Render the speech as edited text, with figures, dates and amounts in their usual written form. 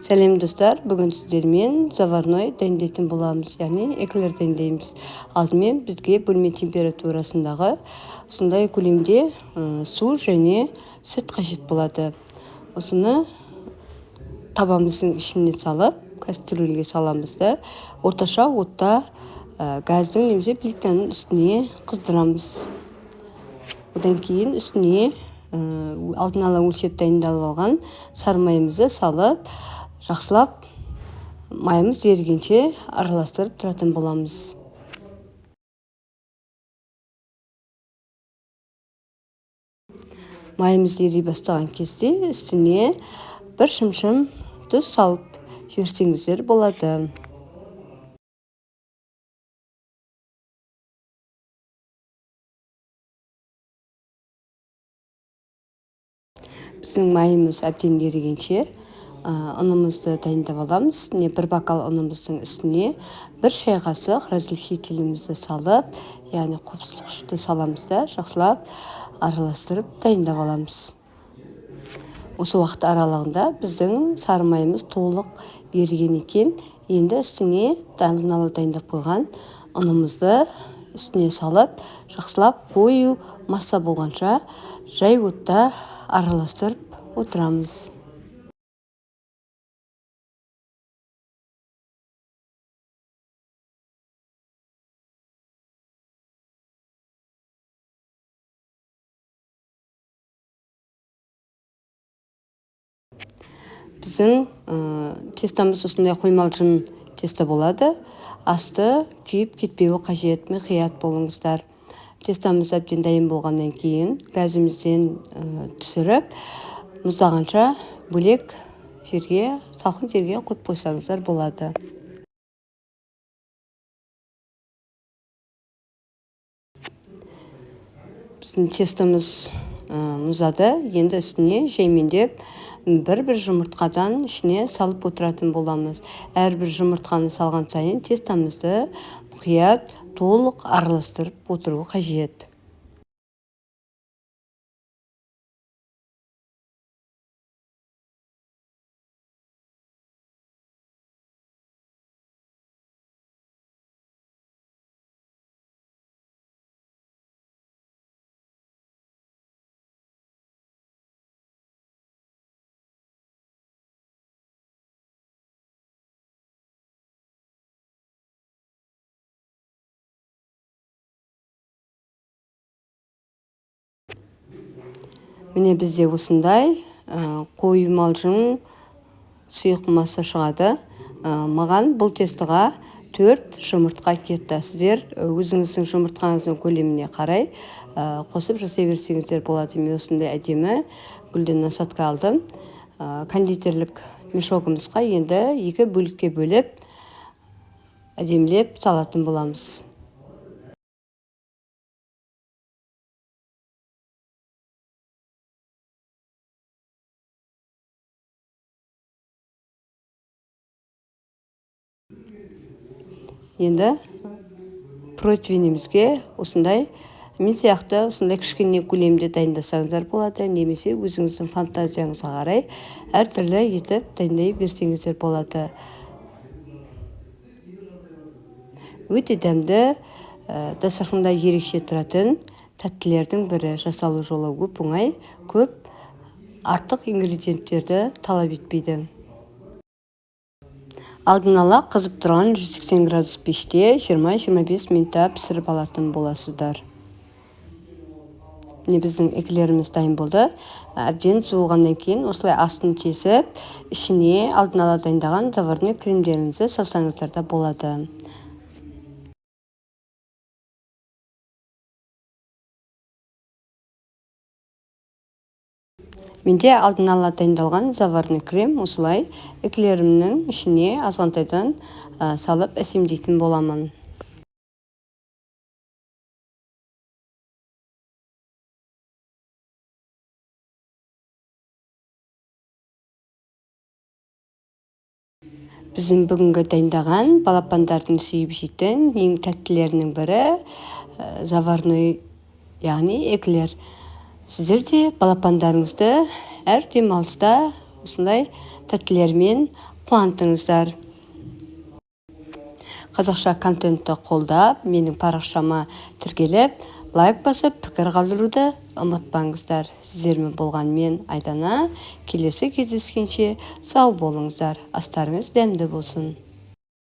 Сәлем, достар! Бүгін сіздермен заварной дайындайтын боламыз, яғни эклер дайындаймыз. Алдымен бізге бөлме температурасындағы осындай көлемде су және сүт қажет болады. Осыны табамыздың ішіне салып, кастрюльге саламыз да, орташа отта газдың немесе плитаның үстіне қыздырамыз. Одан кейін үстіне алдын ала өлшеп дайындалып алған сары майымызды салып, жақсылап майымыз ерігенше араластырып тұратын боламыз. Майымыз ери бастаған кезде үстіне бір шымшым тұз салып жіберсеңіздер болады. Біздің майымыз әбден ерігенше ұнымызды дайындап аламыз. Міне, бір бокал ұнымыздың үстіне бір шай қасық разрыхлителімізді салып, яғни қопсытқышты саламыз да, жақсылап араластырып дайындап аламыз. Осы уақыт аралығында біздің сары майымыз толық еріген екен. Енді үстіне алдын ала дайындап қойған ұнымызды үстіне салып, жақсылап қою масса болғанша жай отта араластырып отырамыз. Біздің тестомыз осындай қоймалжың тесто болады. Асты күйіп кетпеуі қажет, мұқият болыңыздар. Тестомыз әбден дайын болғаннан кейін газымызден түсіріп, мұздағанша бөлек жерге, салқын жерге қойып қойсаңыздар болады. Біздің тестомыз мұздады. Енді үстіне жаймендеп бір-бір жұмыртқадан ішіне салып отыратын боламыз. Әрбір жұмыртқаны салған сайын тестомызды мұқият толық араластырып отыру қажет. Міне, бізде осындай қоймалжың сұйық масса шығады. Маған бұл тестоға 4 жұмыртқа кетті. Сіздер өзіңіздің жұмыртқаңыздың көлеміне қарай қосып жасай берсеңіздер болады. Мен осындай әдемі гүлден насадка алдым. Кондитерлік мешогымызға енді екі бөлікке бөліп әдемілеп салатын боламыз. Енді противенімізге осындай мен сияқты осындай кішкене көлемде дайындасаңыздар болады, немесе өзіңіздің фантазияңызға қарай әртүрлі етіп дайындай берсеңіздер болады. Өте дәмді, дастарханда ерекше тұратын тәттілердің бірі. Жасалу жолы оп-оңай, көп артық ингредиенттерді талап етпейді. Алдын ала қызып тұрған 180 градус пеште 20-25 минутта пісіріп алатын боласыздар. Міне, біздің эклеріміз дайын болды. Әбден суығаннан кейін осылай астын кесіп, ішіне алдын ала дайындаған заварной кремдеріңізді салсаңыздар да болады. Менде алдын ала дайындалған заварной крем осылай эклерімнің ішіне азғантайдан салып әсемдейтін боламын. Біздің бүгінгі дайындаған балапандардың сүйіп жейтін ең тәттілерінің бірі заварной, яғни эклер. Сіздер де балапандарыңызды әр демалыста осындай Тәттілермен қуантыңыздар. Қазақша контентті қолдап, менің парақшама тіркеліп, лайк басып, пікір қалдыруды ұмытпаңыздар. Сіздермен болған мен, Айдана. Келесі кездескенше сау болыңыздар, астарыңыз дәмді болсын!